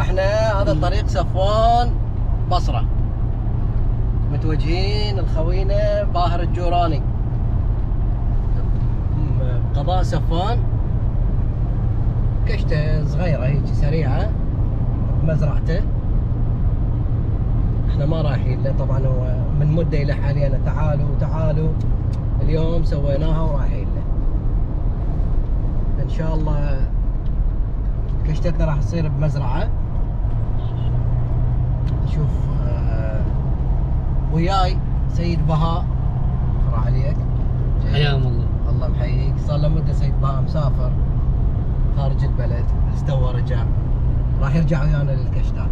احنا هذا طريق صفوان بصرة، متوجهين الخوينة باهر الجوراني، قضاء صفوان. كشته صغيرة هيك سريعة بمزرعته. احنا ما رايحين له طبعا، هو من مدة الى حاليا تعالوا اليوم سويناها ورايحين له. ان شاء الله كشتتنا راح تصير بمزرعة. نشوف وياي سيد بهاء، فرح عليك. حياهم الله. الله محييك. صار له مدة سيد بهاء مسافر خارج البلد، بس تو رجع، راح يرجع ويانا للكشتات.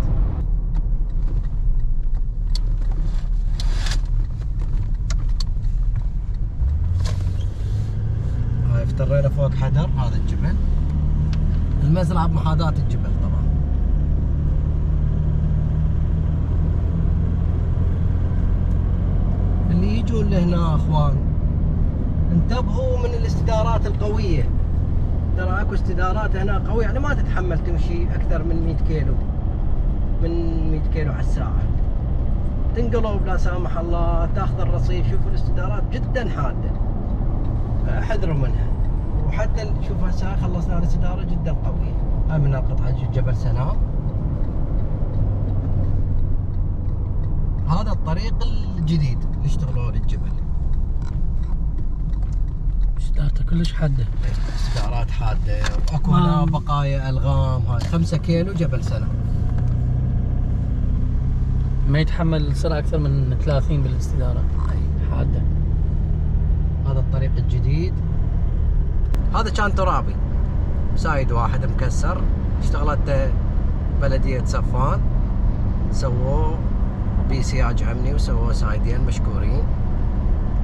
هاي افترينا فوق حدر هذا الجبل، المزرعة بمحاذاة الجبل طبعا. اللي يجون لهنا اخوان انتبهوا من الاستدارات القوية. ترى اكو استدارات هنا قوية، يعني ما تتحمل تمشي اكثر من 100 كيلو، من 100 كيلو على الساعة. تنقلب لا سامح الله، تاخذ الرصيف. شوفوا الاستدارات جدا حادة، احذروا منها. وحتى شوف هسه خلصنا الاستدارة جدا قوية. هاي من قطعة جبل سنام. هذا الطريق الجديد اللي اشتغلوه للجبل. استدارته كلش حاده. استدارات حاده، واكو هنا بقايا الغام. هاي 5 كيلو جبل سنام، ما يتحمل سرعه اكثر من 30 بالاستداره. حاده. هذا الطريق الجديد. هذا كان ترابي، سايد واحد مكسر، اشتغلت بلدية صفوان، سووه بسياج امني وسووه سايدين مشكورين،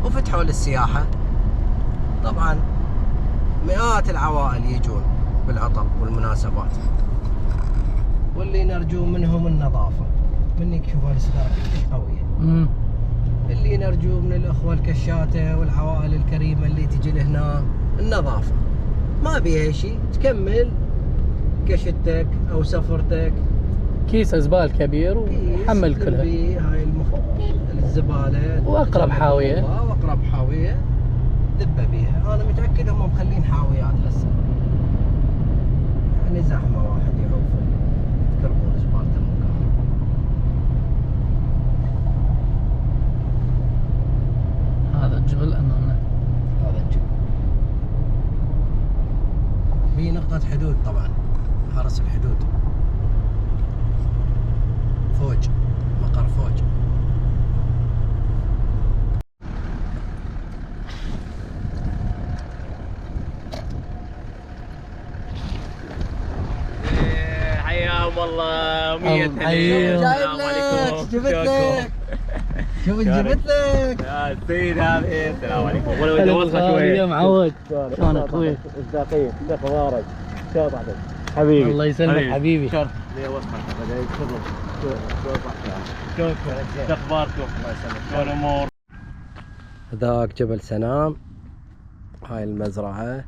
وفتحوا للسياحة. طبعا مئات العوائل يجون بالعطل والمناسبات، واللي نرجو منهم النظافة. منك شوفوا الاستدارة كلش قوية. اللي نرجو من الاخوة الكشاتة والعوائل الكريمة اللي تجي لهنا النظافة، ما بيها شيء، تكمل كشتك او سفرتك، كيس زبال كبير وحمل كلها. هاي الزبالة واقرب حاوية، واقرب حاوية ذبة بيها. انا متأكد هم مخلين حاويات هسه، يعني زحمة واحد يعوف يكرمون زبالة المكان. هذا الجبل امامنا. هذا الجبل في نقطة حدود طبعا، حرس الحدود، فوج، مقر فوج. حياهم الله. 100 حياهم. جايب لك، جبت لك، شوف جبت لك يا سيد هذه. السلام عليكم. ولو اذا وصفه شويه معود. شلونك اخوي؟ مصداقيه. كيف اخبارك؟ شو طعمك؟ حبيبي الله يسلمك حبيبي. شرف لي وصفه. تفضل. شو اخباركم؟ الله يسلمك. شو الامور؟ هذاك جبل سنام، هاي المزرعة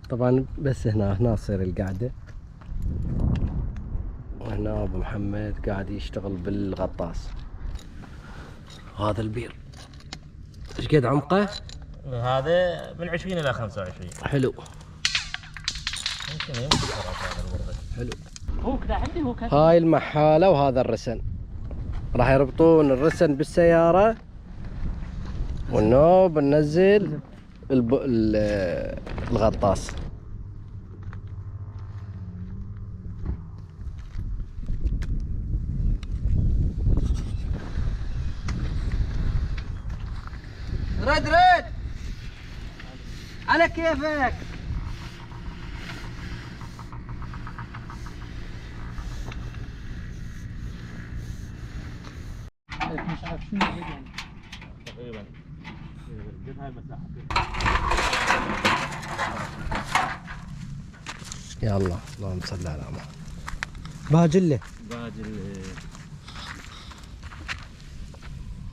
طبعا. بس هنا تصير القعدة، وهنا ابو محمد قاعد يشتغل بالغطاس. هذا البير ايش قد عمقه؟ هذا من 20 الى 25. حلو يمكن حلو. هو كذا عندي، هو كذا. هاي المحالة وهذا الرسن، راح يربطون الرسن بالسيارة، والنوب ننزل الغطاس. رد على كيفك. مش عارف شنو تقريبا قد هاي المساحه. يلا اللهم صل على محمد. باجله.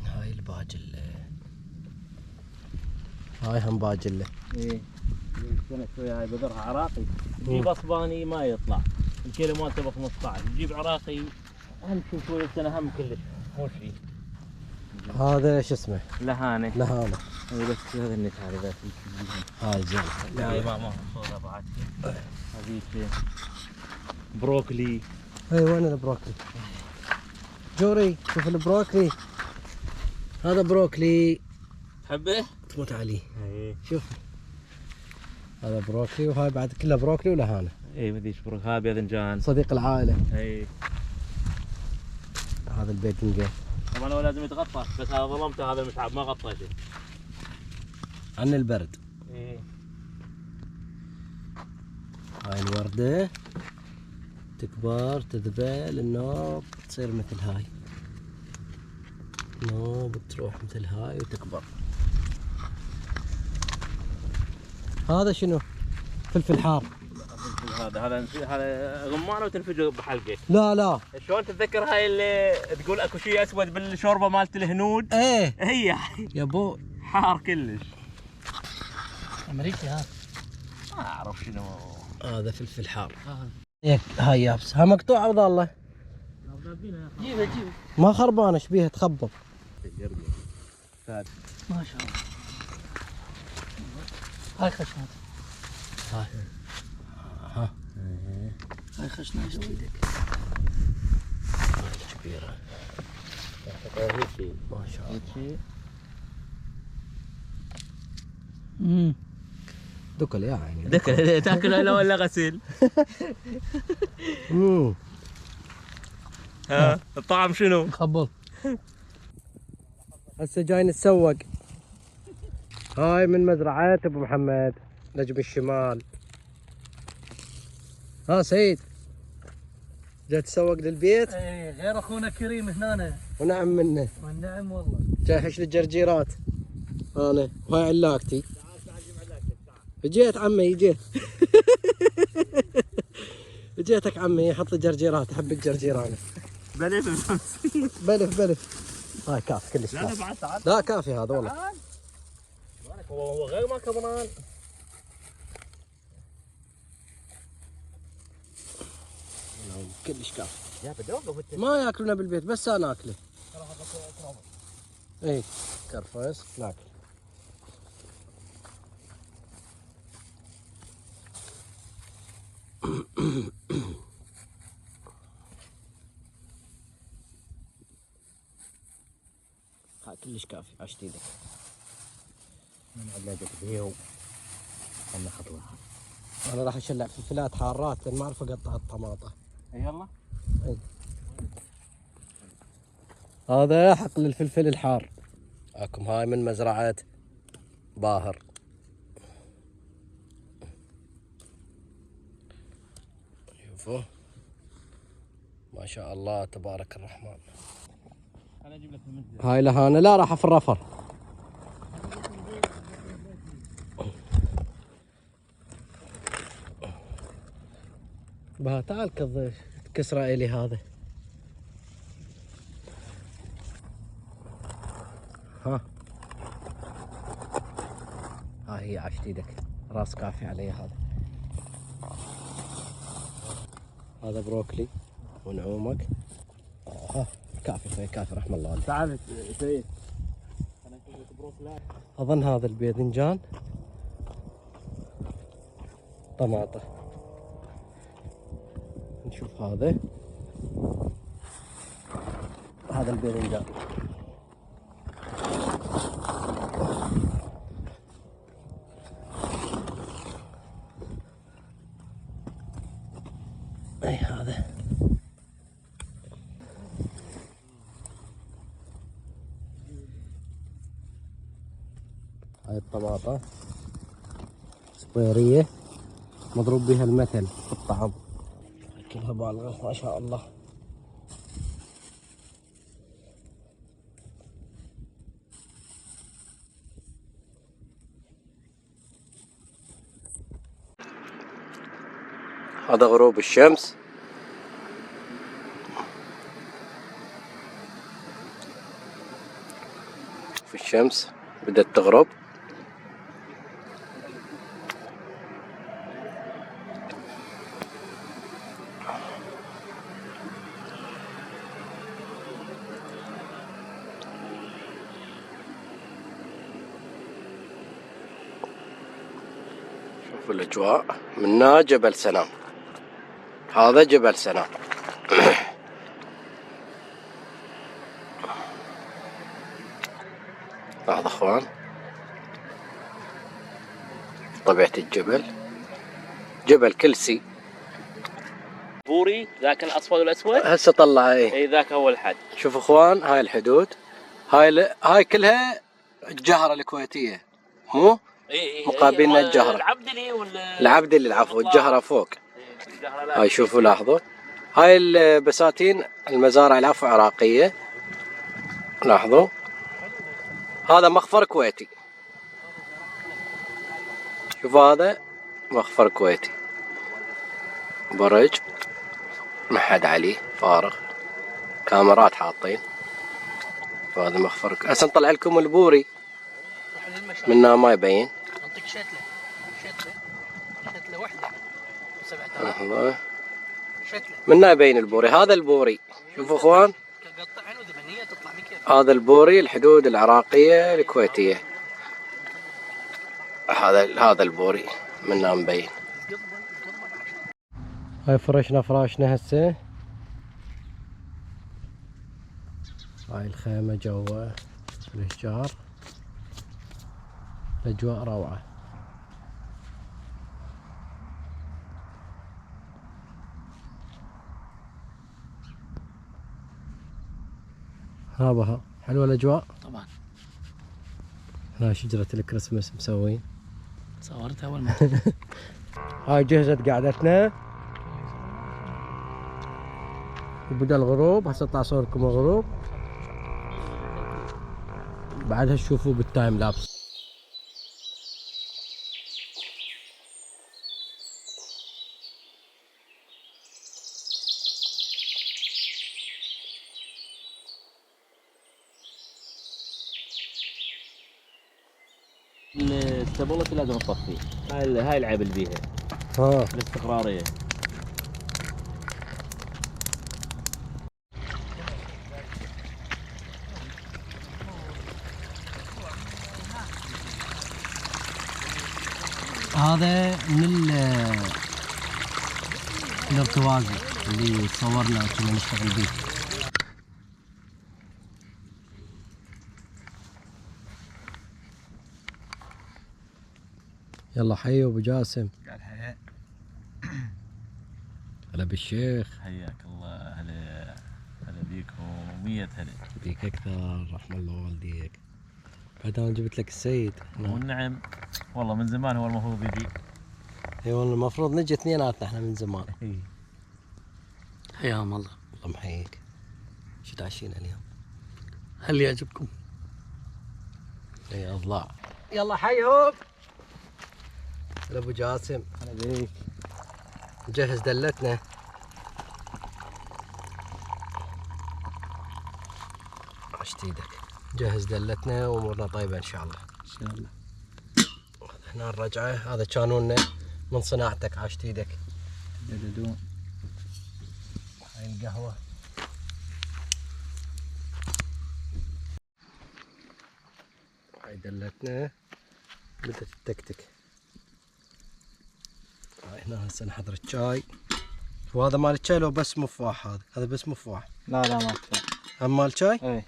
هاي الباجله، هاي هم باجله. ايه. سنة شوية هاي بذرها عراقي، في بصباني ما يطلع. الكيلو مالته ب 15. تجيب عراقي اهم شيء شويه سنه هم كلش مو شيء. هذا شو اسمه؟ لهانه. لهانه. اي بس هذا النت هذا بس. هاي زين. لا ما صورة بعد. هذيك بروكلي. اي وين البروكلي؟ جوري شوف البروكلي. هذا بروكلي. تحبه؟ تموت عليه. اي شوف. هذا بروكلي وهاي بعد كلها بروكلي ولهانه. اي بديش بروكلي. هذا باذنجان. صديق العائله. اي هذا الباذنجان. طبعا هو لازم يتغطى بس هذا ظلمته هذا المشعب ما غطى شيء. عن البرد. اي هاي الوردة تكبر تذبل النوب تصير مثل هاي. نوب تروح مثل هاي وتكبر. هذا شنو؟ فلفل حار. هذا رمان وتنفجر بحلقه. لا شلون تتذكر هاي اللي تقول اكو شيء اسود بالشوربه مالت الهنود؟ ايه هي يا بو. حار كلش. امريكي هذا. ما اعرف شنو. هذا فلفل حار. هاي يابس. ها مقطوعة وظالة. جيبه ما خربانة ايش بيها تخبط. ما شاء الله. هاي خشنات. هاي خشنات جديدة. هاي كبيرة. ما شاء الله. دكل يا عيني. دكل تاكل ولا غسيل؟ ها الطعم شنو؟ خبل. هسه جاي نتسوق. هاي من مزرعة ابو محمد نجم الشمال. ها سعيد جاي تسوق للبيت؟ ايه غير اخونا كريم هنا. ونعم منه. والنعم والله. جاي حش الجرجيرات. انا وهاي علاقتي. جيت عمي جيت. جيتك عمي يحط جرجيرات. احب الجرجيران. بلف. هاي كاف كلش كاف. بعد تعال. لا كافي هذا والله. مالك هو غير ما كبران. كلش كاف. يا بدوقه ما ياكلونه بالبيت بس انا اكله. اي كرفس ناكل. ها كلش كافي. عشت ايدك. من علاقة بيو. خلنا خطوة. انا راح اشلع فلفلات حارات لان ما اعرف اقطع الطماطة. يلا. اي هذا حقل الفلفل الحار. اكم هاي من مزرعة باهر. شوفوا ما شاء الله تبارك الرحمن. انا اجيب لك المنزل. هاي لهانة. لا راح في الرفر. بها تعال كسرة الي هذا. ها هاي هي عشت ايدك. راس كافي علي هذا. هذا بروكلي ونعومك. ها كافي كافي رحم الله عليك. تعال سيد. انا اجيب لك بروكلي. اظن هذا الباذنجان. طماطة. نشوف هذا الباذنجان. اي هذا هاي الطماطة صبيرية مضروب بها المثل في الطعم. كلها بالغة ما شاء الله. هذا غروب الشمس. في الشمس بدأت تغرب. شوف الأجواء منا جبل سنام. هذا جبل سنام. هذا اخوان طبيعة الجبل، جبل كلسي. بوري ذاك الاصفر والاسود هسه طلع اي ذاك هو الحد. شوف اخوان هاي الحدود، هاي كلها الجهرة الكويتية، مو مقابلنا الجهرة العبدلي ولا العبدلي، العفو الجهرة فوق. هاي شوفوا لاحظوا هاي البساتين المزارع العفو عراقية، لاحظوا هذا مخفر كويتي. شوفوا هذا مخفر كويتي، برج ما حد عليه فارغ، كاميرات حاطين. وهذا مخفر هسه نطلع لكم البوري منها ما يبين. نعطيك شتله واحده 7000 لحظة شتله منها يبين البوري. هذا البوري شوفوا اخوان، قطعين وذبنيه تطلع بكيف. هذا البوري الحدود العراقية الكويتية. هذا البوري منها مبين. هاي فراشنا هسه. هاي الخيمة جوا الاشجار، الاجواء روعة. ها بها حلوة الاجواء طبعا. هنا شجرة الكريسماس مسوين. صورتها اول ما هاي جهزت قعدتنا وبدا الغروب. هسه اطلع صوركم الغروب، بعدها تشوفوا بالتايم لابس. التبلة لازم نطفي. هاي العيب اللي بيها ها الاستقرارية. هذا من الارتوازي اللي صورنا كنا نشتغل بيه. يلا حي ابو جاسم. هلا بالشيخ. حياك الله. هلا بيك ومية هلا بيك اكثر، رحم الله والديك. بعد انا جبت لك السيد. والنعم والله من زمان هو المفروض يجي. اي والله المفروض نجي اثنيناتنا احنا من زمان. حياهم الله. الله محييك. شو تعشينا اليوم؟ هل يعجبكم؟ اي اضلاع. يلا حيهم. هلا ابو جاسم. هلا بيك. نجهز دلتنا. عشت ايدك. نجهز دلتنا وامورنا طيبه ان شاء الله. ان شاء الله. هنا الرجعه، هذا كانونا من صناعتك. عشت ايدك. دددون. هاي القهوه. هاي دلتنا بدت تتكتك. هاي هنا هسه نحضر الشاي. وهذا مال الشاي لو بس مفاح؟ هذا بس مفاح. لا ما كفاية. هم مال الشاي؟ اي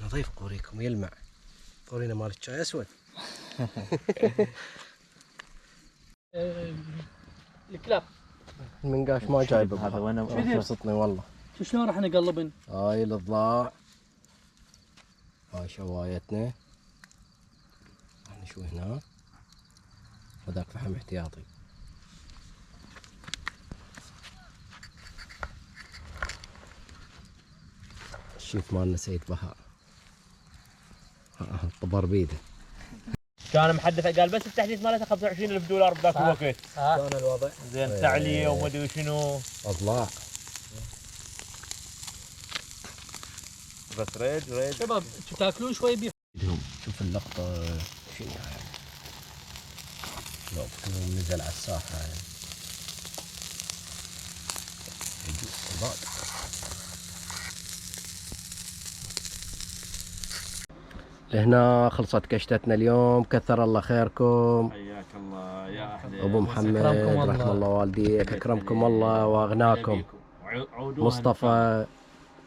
نظيف قوريكم يلمع. قورينا مال الشاي اسود. الكلاب المنقاش ما جايبه. هذا وانا وصلتني والله. شلون راح نقلبن؟ هاي الاضلاع، هاي شوايتنا. راح نشوي هنا. هذاك فحم احتياطي. الشيف مالنا سيد بهاء. طبر بيده. كان محدث قال بس التحديث مالته 25,000 دولار بذاك الوقت. كان الوضع زين تعليه وما ادري شنو. اضلاع. بس ريد شباب تاكلون شوي بيف. شوف اللقطة شنو يعني. لقطة نزل على الساحة يعني. لهنا خلصت كشتتنا اليوم، كثر الله خيركم. حياك الله يا اهل ابو محمد أكرمكم الله. رحم الله والديك، اكرمكم الله واغناكم. مصطفى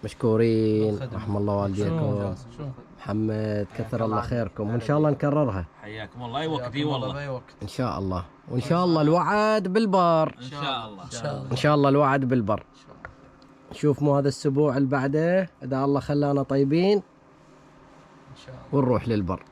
مشكورين رحم الله والديكم. شو محمد كثر الله خيركم، وان شاء الله نكررها حياكم الله. اي وقت اي والله ان شاء الله، وان شاء الله الوعد بالبر. ان شاء الله. ان شاء الله. ان شاء الله الوعد بالبر. نشوف مو هذا الاسبوع اللي بعده اذا الله خلانا طيبين ان شاء الله. ونروح للبر.